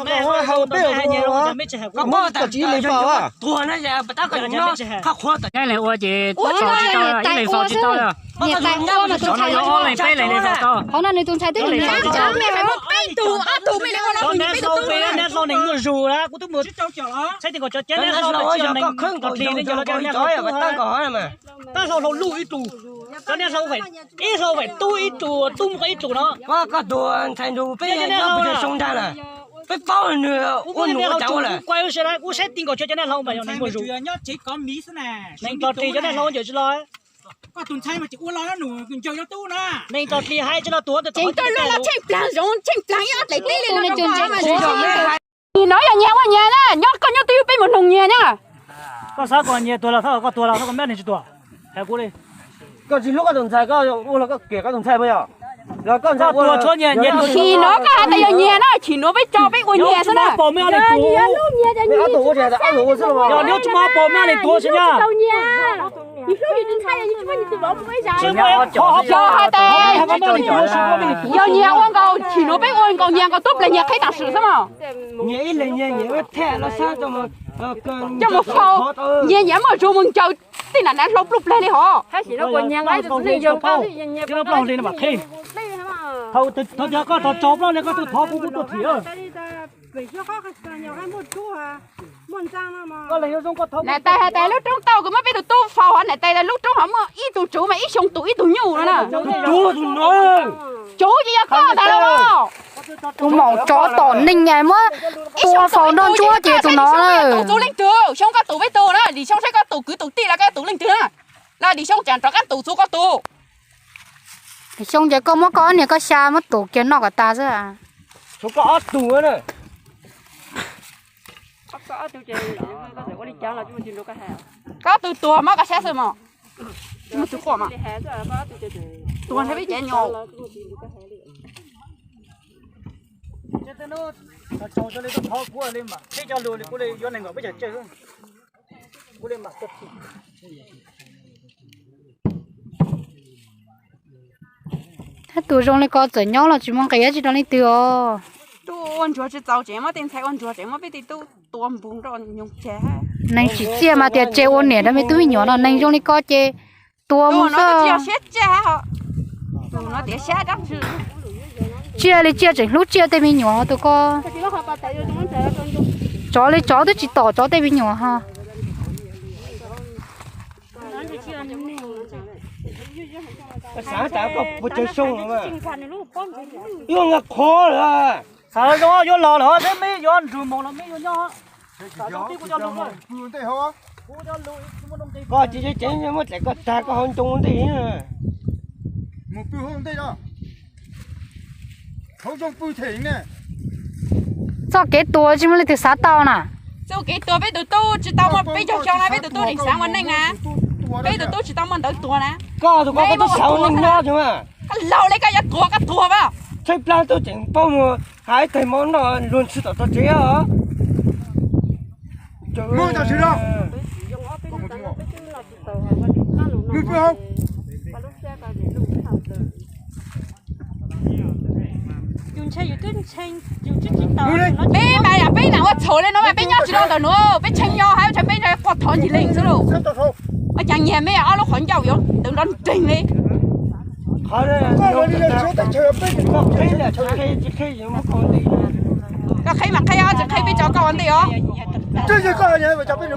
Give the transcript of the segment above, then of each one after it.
Hais peb, koj tsis ib leeg faus. Ua ces ib leeg faus tsis tau, ib leeg faus tsis tau. Cov no yog ob leeg peb leeg li faus tau. Qhov no nws tus ntxhais twb mus neb hlau peb, neb hlau neeg muaj zug na, kuv twb mus saib ti kom cov cab neb hlau peb tsis yog neeg tos dli ne, cov no cab neb hlau tub, tab hlau hlau luj ib tug, cov neb hlau ib hlau faim tub ib tug, tub muaj ib tug no. Koj tus ntxhais nrug peb cov neb hlau soo ntag na, peb paub nws ua num ua cas ua lawm. Kuv saib ti nkaus cov neb hlau mas yog neeg muaj zug. Neeg tos dli cov neb hlau ncaws tsis los. Neeg tos dli hais tsis los tuag. Nim no yog nyias ua nyias na, nyob koj nyob twb yog peb mus noog nyias na. Koj xav kom nyias tuag los xav kom koj tuag los xav kom neb neeg tsis tuag? Hais kuv li. Koj tsis hlub koj tus ntxhais, koj ua los koj kiam koj tus ntxhais puas yog? Los koj ntxhais ua, chim no koj hais tias yog nyias na, chim no peb tso peb ua nyias xwb na. Ob tug ua, ob tug ua xwb los? Yog neb tsis muaj pom maj li tuag xwb na. Yog hais tias yog nyias ua nkaus, chim no peb ua nkaus nyias nkaus tub pleg nyias qhib tam sim xwb mas. Nyias ib leeg nyias nyias ua thaj los sab coj mus faus, nyias nyias muaj zug mus ncaws tej nam nav hlau pluj pleg li hos. Thov cov koj thov tso plaub li koj tuaj thov kuv, kuv tuaj thim. Niam tais hais tias lub roob tau kuv muab peb tus tub faus hos, niam tais lub roob hov muaj ib tug tsuv mas ib xyoo tus ib tug nyuj no na. Tsuv ces yog koj ntag los? Tus maum tsov tom neeg muab tua faus nroj ntsuab ces tus no. Tus txug leej twg, xyoo koj tus peb tug na, lim xyoo saib koj tus kwv tus tij los koj tus leej twg na. Los lim xyoo tseem rov qab tus txug koj tus. Lim xyoo ces koj muab koj ob niag koj xya muab tus kiag noj kom tas xwb. Tshuav koj ob tug na. Koj ob tug tuag mas koj saib xwb mas. Tsis muaj tus quaj mas. Tuag ntshe peb cov nyuam. Tab tus zoo li ko txawm nyob los tsis muaj nqis tsis rau leej twg os. Tuaj ua ntsuag tsis txaus tsev, muab tej ntxhais ua ntsuag tsev, muab peb tej tub tua npug nroj nyoog ceg. Neeg tsim txiaj mas tias tsev ua niam rau me tub me nyuam no, neeg zoo li ko ces tua mus xwb. Siab tsev, tus no tias siab dab tsi. Tsiaj li tsiaj tseem hlub tsiaj tej me nyuam tus ko. Tsov li tsov twb tsis tom tsov tej me nyuam ho. Xav tas koj puas tsawg xyoo lawm? Yuav nqa qhov lawm. Xav zoo yuav los lawm, seb meb yuav nrug mus los meb yuav nyob. Koj tsis ceev ceev muab dlaim koj tag koj hau ncoo ua ntej. Mus pw hauv ntej no. Hauv zoo pw them ne. Txoj kev tuag tsis muaj leej twg xav tau na. Txoj kev tuag peb tus tub tsis tau muaj peb caug xyoo na, peb tus tub tseem xav ua neej na. Peb tus tub tsis tau muaj ntawv tuag na. Koj tus koj tub xav ua neej nyob tseem. Koj laug li koj yuav tuag koj tuag mas. Tshaib plab tub tseem paub mus hais ib tais mov noj luag ntxhi tom tog tsev os. Peb mas yog peb nam ua txhaum li no mas peb nyob tsis tau ntawm no, peb tshee nyo hab tshee peb nco quaj thov ncig leej xwb lauj. Ua cas nyiag meb ob lub qhov ncauj yuav ntawd nrov nreeg li. Koj qhib mas qhib os, tsis qhib peb tso koj ua ntej os.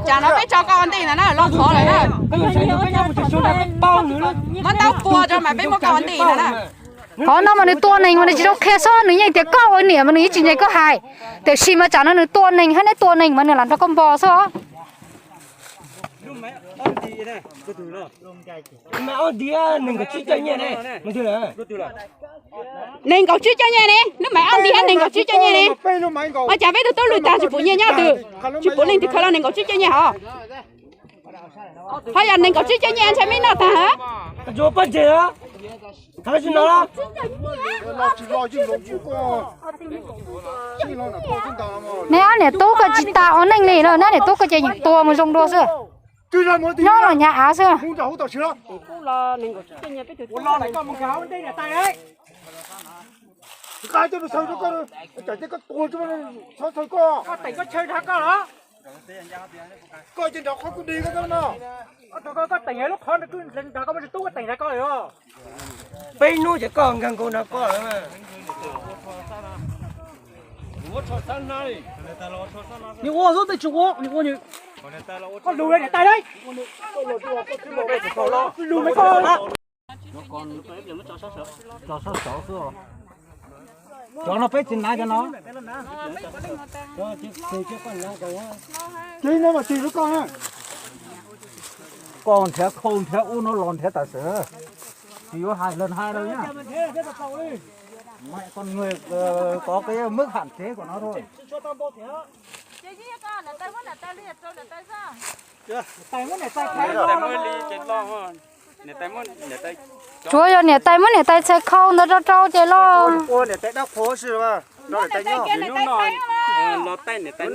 Tsam no peb tso koj ua ntej ntag na, loj qhov lawm na. Muab ntaub pua tso mas peb muab koj ua ntej ntag na. Qhov no mas nws tua neeg mas nws tsis zoo qhia xwb, nws yeej tias koj ua niam mas nws yeej tsis nyiam koj hais. Tiam sis mas tsam no nws tua neeg hab, neb tua neeg mas nws lam nrog koj npo xwb os. Nees nkaum tsib caug nyiaj ne, lub maiv ob nti hab nees nkaum tsib caug nyiaj ne. Ua cas peb tug tub lwm tag tsis pum nyiaj nyob twg, tsis pum leej twg khaws los nees nkaum tsib caug nyiaj hos. Ho yog nees nkaum tsib caug nyiaj ntshe meb noj tag. Neb ob niam tub koj tsis tas ua neej li no, neb niam tub koj ces yeej tua mus zoo dua xwb. Nyob los nyav av xwb. Nqa coj mus xaws rau koj, tsam ces koj tuag tsis muaj neeg txhob xaws koj. Koj teem koj chaw nrhav koj los? Koj ces nrov qhov kuv dig koj no. Koj teem lub qhov nrhav koj muaj tsis tub, koj teem nrhav koj lawm. Peb hnub ces koj nkag nkaus nrhav koj lawm. Nws ua xwb, tej tsis ua, nws ua nws. Koj lus niam tais lauj. Lus me koj. Tso sab saud xwb. Cov no peb tsis hnav cov no. Ces no mas tsis rau koj na. Koj nrhiav khau nrhiav ub no los nrhiav tam sim. Tsis yuav hais lawv hais rau na. Koj kov kev mub ham tsev kom no rau. Tsuav yog niam tais muab niam tais txhais khau ntawd rau rau ces los. Ua niam tais dab qhuas si. Hnub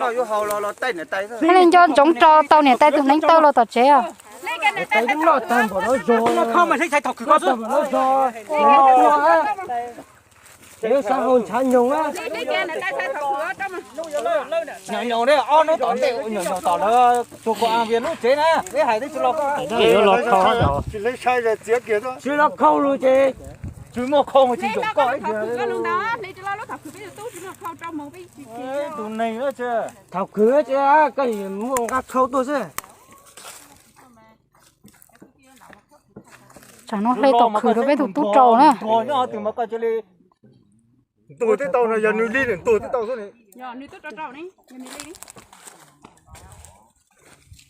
no yuav haus los los taij niam tais. Thiaj li nco ntsoov tso tau niam tais tus hneev taw los tom tsev os. Niam tais lub noj tag npaum no zog, noj tag npaum no zog, ces yuav xav haus ntshav nyoos na. Nyoos nyoos ne, ob hnub tom ntej nyoos nyoos tom lawv tug kuv a vias lub tsev na, peb hais twb tsis los koj. Tsis los khau lus ces tsis muaj khau mas tsis ncoom koj ib tiag. Tus neeg na tsis. Thaum khwv ces koj muaj nqa khau tuaj xwb. Tsam no hle tom khwv rau peb tus tub rau na. Ntuag twb tau no, yog nws li nws ntuag twb tau xwb.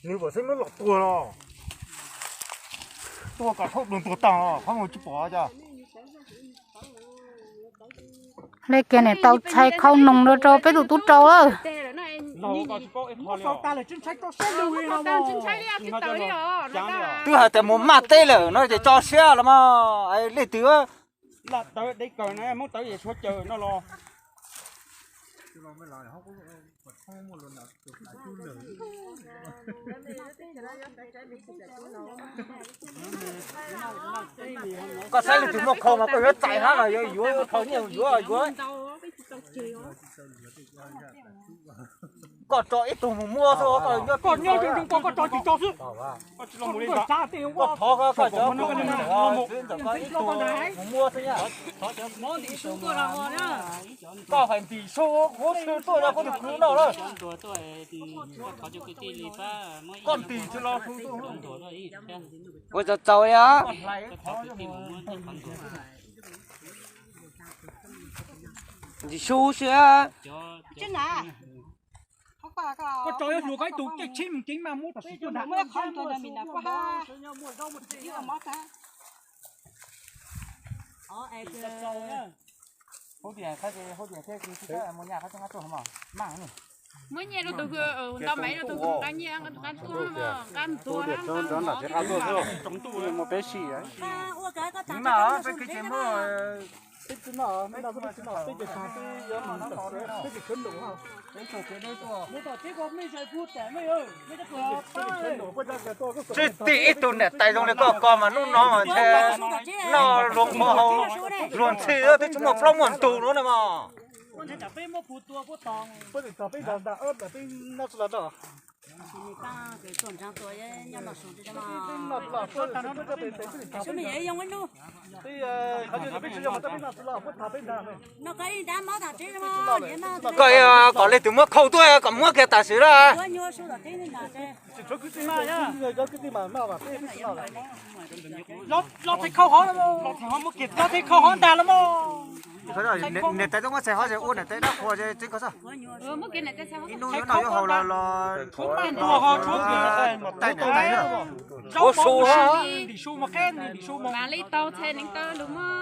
Nws pom xeeb muab los tuag los, tuag kom thaub dua ntuag tag los qhov mus tsis pom cas. Hle kiag niam tais txhais khau noog rau rau peb tus tub rau lawm. Twb hais tias mus maj teb lawm no ces tso siab los mas leej twg. Koj saib leej twg muaj khau mas koj yuav txais hab los yuav yuav khau nyiaj yuav yuav. Koj tso ib tug mus muab xwb, koj nyob zoo zoo koj tso tsis tso xwb. Koj thov koj cov ntawm koj ib tug mus muab xwb nyab. Koj hais ntim su huv si tuaj yog koj tus kwv noj lawm. Koj ntim tsis los su tuaj. Ua tsaug tsaug li os. Ntim su xwb. Koj tso yuav hlua koj ib tug caij tsheb mus ceev mas muab tam sim tuaj nrad. Muab nyiaj rau tus nto maiv rau tus nqa nyiaj nqa tuaj nqa tuaj. Peb tsis muaj, peb tsis muaj. Tsis tim ib tug niam tais zoo li koj ko mas hnub no mas ntshe noj luag qhov haus luag ntxhi twb tsis muaj plaub muaj ntug no na mas. Koj kom leej twg muab khau tuaj kom muab kiag tam sim lawm. Los txhais khau hov, los txhais hov muab kiag, los txhais khau hov ntag los mas. Niam tais tuaj muab txhais hov es ua niam tais dab qhuas tseeb koj xwb. Ib hnub yuav noj yuav haus los los taij niam tais na. Ua su, ntim su mas qab ntim su mas. Mam li tau txhais neev taw lus mas.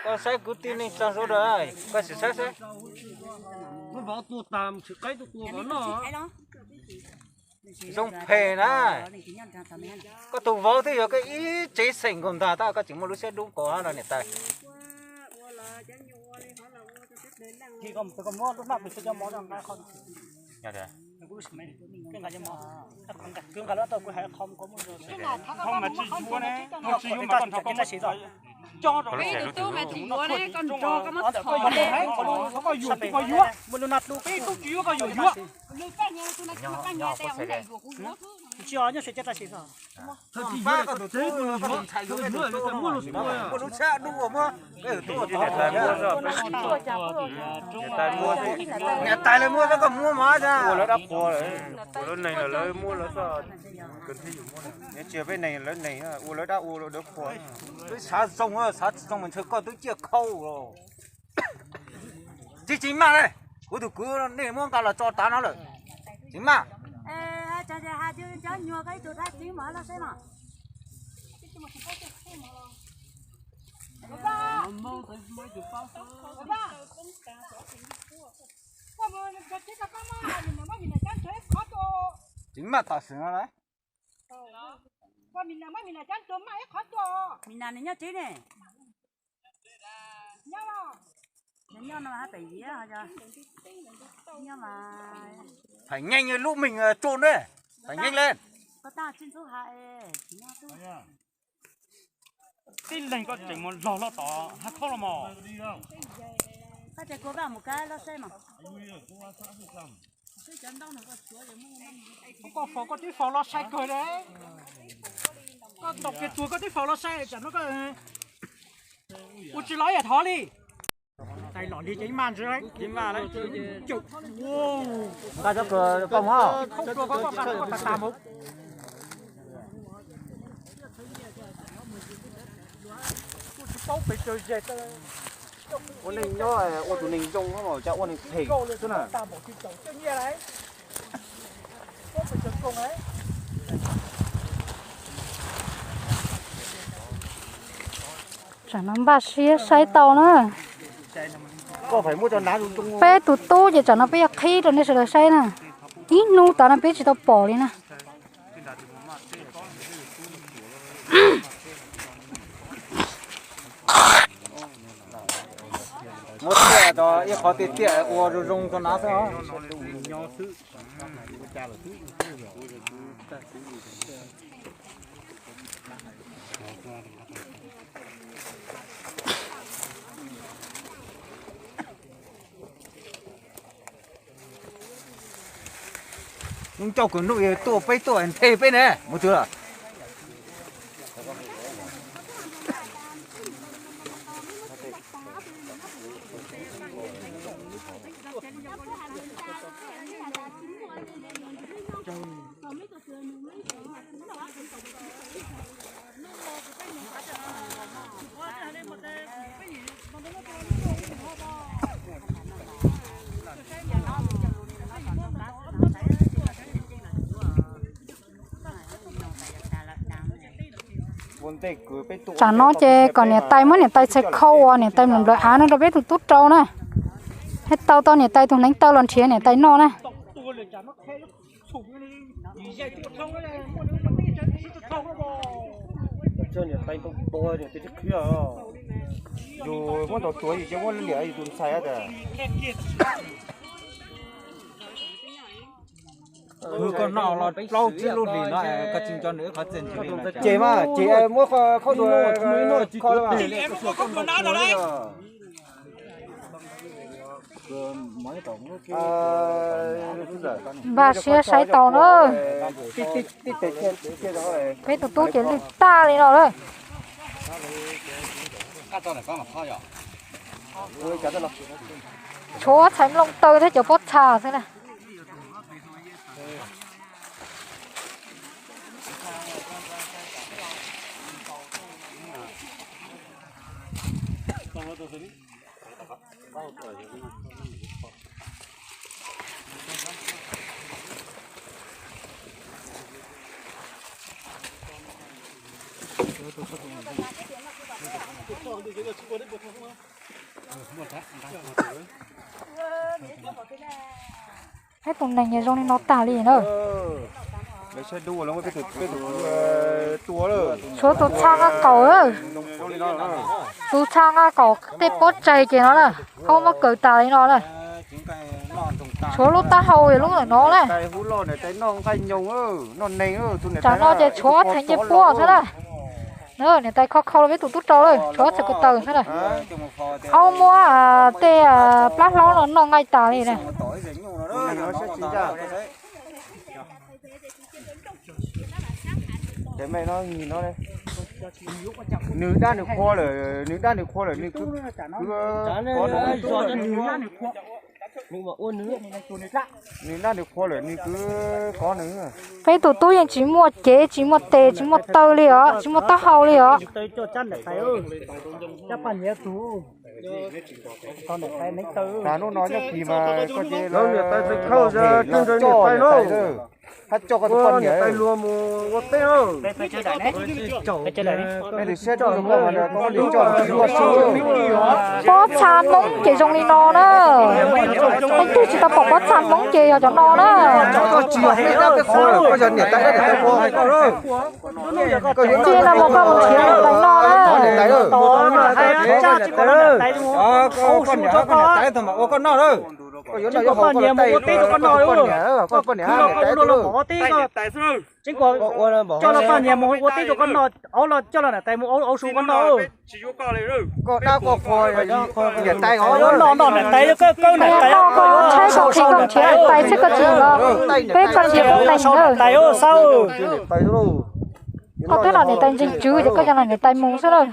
Koj saib kwv tij neej tsa sawv daws, koj sim saib saib. Zoo phem na. Koj tus vauv twb yog koj ib tsev xeem nkaus ntag tab koj tseem muaj lub siab dub nkaus hab los niam tais. Peb tus tub mas tsis yuav ne, koj nrog koj muab txhom ne. Peb tub tsis yuav koj yuav yuav. Tsis os, nyob sawv cev tag sim no. Niam tais lawv muab xwb, koj muab mas. Ua lawv dab qhuas, ua lawv neeg los lawv muab lawv xwb. Tsis yog peb neeg lawv neeg, ua lawv dab ua lawv qhuas. Peb xav zoo, xav tsis zoo mas ntshe koj twb ciaj khau los. Tsis tsis maj li, kuv tus kwv nej muab nqa los tso tav no lawm. Tsis maj. Tsis maj tam sim no lawm. Mis nas nws nyob tsev ne. Nyob no hab pem yiav, nyob mas. Phais nyeej lub meej tso ne. Phais nyeej le. Koj tab tsis ntxub ha es. Tib leeg koj tseem mus log loj tom hab khob los mos. Koj tias kuv vaj mus kab loj saib mas. Koj faus koj twb faus los sai kawg li. Koj ntaus kiag tuag koj twb faus los sai, tsam no koj ua tsis los ib yam thov li. Tais lom li ces ib maj ntsis. Nqa cov kws poj muab. Khaub tua koj, koj nqa koj tas tas mus. Kuj tsis paub pes tsawg ze. Ua neeg nyob ua tus neeg zoo, cas ua neeg phem xwb na. Tsam no npaj siab saib tau na. Peb tus tub ces tsam no peb yuav qhib rau nej sawv daws saib na. Ib hnub tas no peb tsis tau pom li na. Muab tiaj tau ib qhov tiaj tiaj ua zoo zoo rau nav xwb os. Ncauj kws nub tuaj peb tuaj nthe peb ne mus twg. Tsam no ces kom niam tais muab niam tais txhais khau uas niam tais nplawm nplawm av no rau peb tus tub rau na. Thiaj tau tau niam tais tus hneev taw los nrhiav niam tais noj na. Yus muab ntaus tuag yus cia muab liam yus tus ntxhais tas. Hwj koj noj los plaub tsib lub hlis no koj tsis nco nws ib qhov txij ntsis li. Ces mas ces muab khaub dua kho. Npaj siab saib tau na. Peb tus tub ces lwj tag li no lawm. Tshuav txhais mloog taw thiab cov pob txha xwb na. Peb tus neeg zoo li no tag li na. Tshuav tus txha nqa qaum, tus txha nqa qaum tej pob tsaig ces no na, ho muab kaws tas li no na. Tshuav lub taub hau lub ntawm no na. Tsam no ces tshuav txhais ncej puab xwb na. Niam tais kho kho los peb tus tub rau lawm, tshuav txhais ko taw xwb na. Qhov muab tej plab hlaub no noj nqaij tas li na. Nws dab nws qhua lawm, nws dab nws qhua lawm, nws kwv, nws dab nws qhua lawm, nws kwv kov nws. Peb tus tub yeej tsis muaj cev, tsis muaj tes, tsis muaj taw li os, tsis muaj taub hau li os. Hnub no nyob kis mas koj ces los coj niam tais lawm, hab coj koj tus poj niam tais luag mus ua teb. Pob txha Hmoob ces zoo li no na. Leej twg tsis tau pom pob txha Hmoob ces yog cov no na. Koj tsis yog peb dab peb qhua lawm, koj yog niam tais dab niam tais qhua. Txij no mus koj mus nrhiav niam tais no na. Koj niam tais, koj niam tais thaum mas ua koj noj lawm. Koj yuav noj yuav haus koj los tais, koj poj niam, koj poj niam niam tais lawm. Koj ua coj los poj niam mus ua teb rau koj noj, auv los coj los niam tais mus auv su koj noj. Koj dab koj qhua, niam tais os. Noj noj niam tais, koj niam tais, koj tshaib koj qhia koj nrhiav niam tais xwb koj tsis los, peb koj tsis pub neeg na. Tais xwb. Koj twb los niam tais ntseeg tswv ces koj coj los niam tais mus xwb lawm.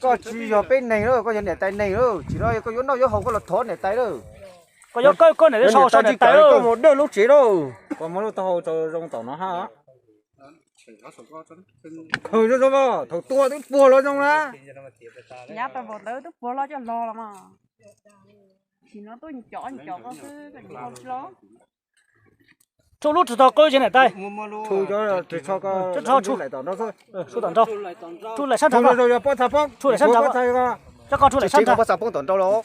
Koj tsis yog peb neeg lawm, koj yog niam tais neeg lawm, tsis no koj yuav noj yuav haus koj los thov niam tais lawm. Koj yuav koj niam tais, koj mus dawj lub tsev lawm. Koj muab lub taub hau rau zoo tom no hab. Khaws zoo zoo, thaum tua twb puag los zoo na. Yav tau npaum ntawd twb puag los coj los los mas. Tsis no tuaj cov cov koj xwb, koj tsis los. Tshuav lub tsis tau qw ces niam tais. Tshuav, tshuav, tshuav tom nraud xwb. Tshuav tom nraud. Tshuav laim sab nraud. Tshuav laim sab nraud. Coj koj tshuav laim sab nraud.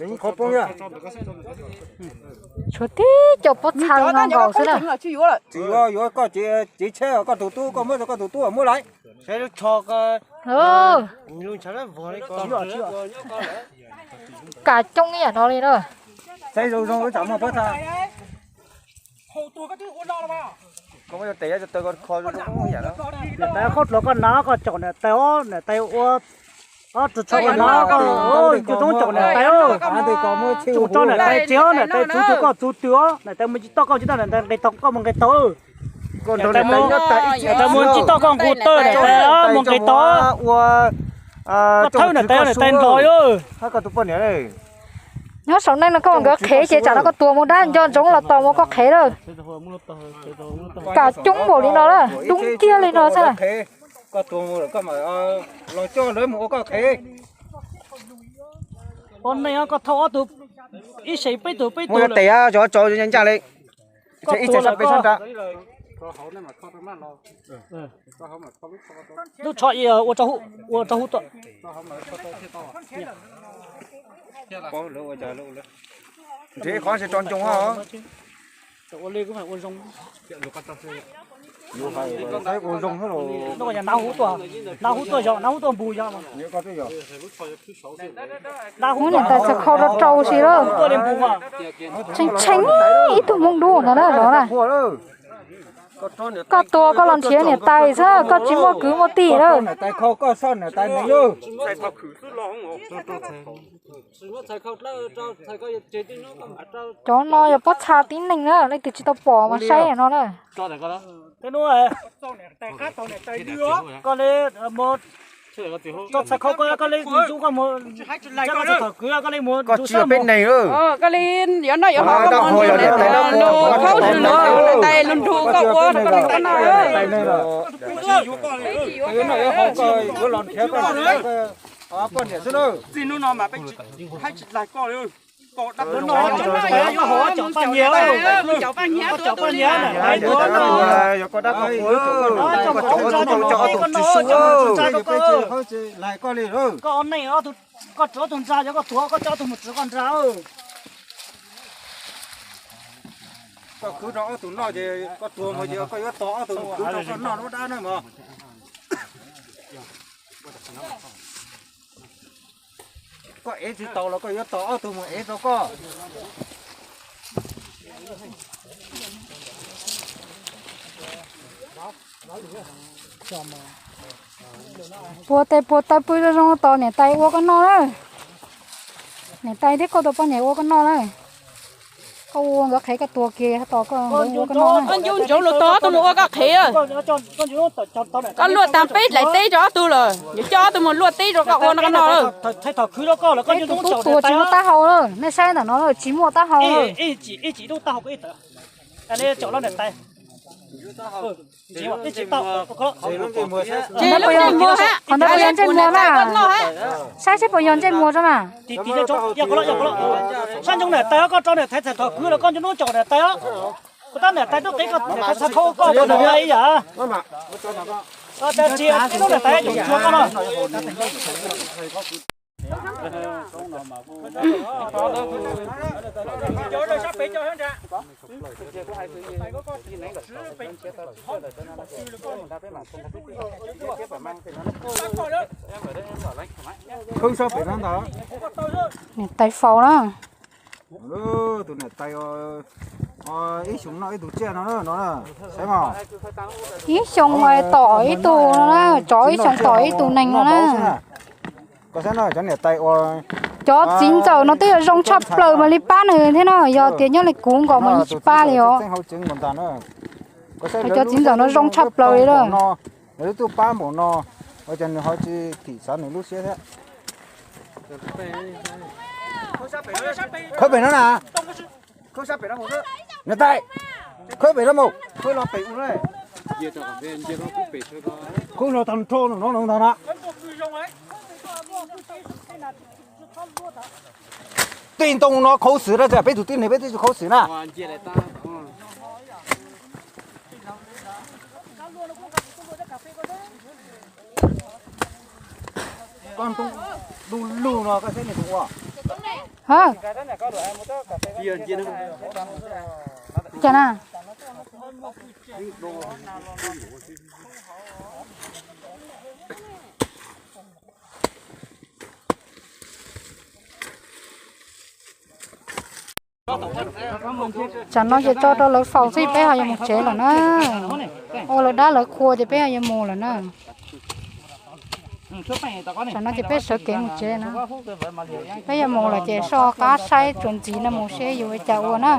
Tshuav tib co pob txha no nkaus xwb na. Tsis yuav, yuav koj cev tsheb, koj tus tub, koj muab rau koj tus tub muab lawm. Kam coob ib yam no li na. Saib zoo zoo tsam muaj pob txha. Niam tais, khaub dluav koj na, koj caum niam tais os, niam tais ua, tshuav koj na, koj cua toob caum niam tais os. Tsum tso niam tais tsev os, niam tais txuv tw koj txuv tw os, niam tais mus tsis toj koj tsis tau, niam tais nqis taug koj mus nqis taug. Niam tais mus tsis toj koj nqus taw, niam tais mus nqis taug. Koj thawb niam tais, niam tais nrog. Nyob saum neej no koj ua nkawd qhev ces tsam no koj tuag mus dab nco ntsoov los tos mus koj qhev lawm. Kam coob npaum li no na, dub kiag li no xwb. Koj tuag mus koj mam los coj lawv mus ua koj qhev. Ua neej koj thauj ob tug, ib seis peb tug peb tug lawm. Tes cov cov ncaj li. Koj tuag lawm. Lub tsho ua rau hauv tuaj. Nrhiav qhov tsis tso ncoo os. Ua zoo. Nab hub tuaj, nab hub tuaj yog, nab hub tuaj npus yog. Hub niam tais txhais khau rau rau si lawm. Tshee tshee ib tug hmoob dub ntawd na zov na. Koj tuag koj los nrhiav niam tais xwb, koj tsis muaj kwv muaj tij lawm. Cov no yog pob txha tib neeg na, leej twg tsis tau pom mas saib no na. Koj li mus tso txhais khau koj, koj li ntxub koj mus, koj tsis yog peb neeg lawm. Koj li yuav noj yuav haus koj mus nrhiav niam tais lus khaub lus niam tais lus nrug koj ua rau koj noj. Poj niam xwb na. Txij hnub no mas peb tsis haib tsis laig koj li. Koj dab koj qhua, koj cov poj niam, koj cov poj niam, yog koj dab koj qhua, koj cov ob tug tsis su, koj ob neeg, koj tsuav ob tug ntxa, yog koj tuag koj coj ob tug mus tsuav koj ntxa. Koj khwv rau ob tug noj ces koj tuag mus ces koj yuav tos ob tug mus khwv rau koj noj lub dab na mog. Koj ev tsis tau los koj yuav tos ob tug mus ev rau koj. Puag tes puag taw pw zoo zoo tos niam tais ua koj noj na. Niam tais thiab koj tus poj niam ua koj noj na. Koj ua nkawd qhev koj tuag kiag tos koj ua koj noj. Koj ncu ntsoov lus tos ob tug mus ua koj qhev. Koj luaj tag peb daim teb rau ob tug lawm, yuav coj ob tug mus luaj teb rau koj ua no no lawm. Tus tub tuag tsis muaj taub hau lawm, nej saib ntawm no lawm tsis muaj taub hau lawm. Qhov ntawd puas yog ntsej muag na? Saib seb puas yog ntsej muag tso na. Sab ntsoov niam tais koj rau niam tais txhais thom kwv los koj ncu hnub caum niam tais os. Kuv tab niam tais tub qiv koj niam tais txhais khau koj puas niam tais ib yam. Koj cia tib hnub niam tais yuav tshuav koj no. Niam tais faus na. Tus niam tais ib xyoo noj ib tug tsiaj no no, saib mas. Ib xyoo tom ib tug no na, tsov ib xyoo tom ib tug neeg no na. Koj saib no, cov niam tais ua, cov txiv ntxawm no twb yog zoo tshaj plaws mas li pab nws thiab no, yog tias nyob li kuv nkaus mas yeej tsis pab li os. Cov txiv ntxawm no zoo tshaj plaws li lawm. Nws twb tuaj pab npaum no, ua cas nws ho tsis thim xav nws lub siab thiab. Khawb pem no na, niam tais, khawb pem no mus. Khawb los tag nrho no no ntag na. Tej ntoo no khaub xwm na, peb tus tib neeg peb twb tsis khaub xwm na. Koj ntoo du lug no koj saib nws tus ua. Cas na? Tsam no ces tso rau lawv faus xwb peb ho yuav mus tsev lawm na. Ua lawv dab lawv qhua ces peb ho yuav mus lawm na. Tsam no ces peb sawv kev mus tsev na. Peb yuav mus lawm ces soj qab saib tsuas ntxiv no mus seb yuav ua cas ua na.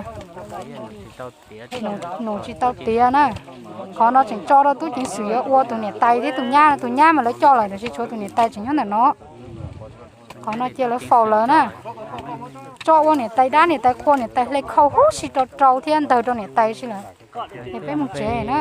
Nus tsis tau tiav na. Qhov no tseem tso rau tub ceev xwm yuav ua tus niam tais thiab tus nyab, tus nyab mas lawv coj lawm tiam sis tshuav tus niam tais tseem nyob ntawm no. Qhov no cia lawv faus lawv na. Tso ua niam tais dab niam tais qhua niam tais hle khau huv si rau rau thiab ntawg rau niam tais si lawm. Es peb mus tsev na.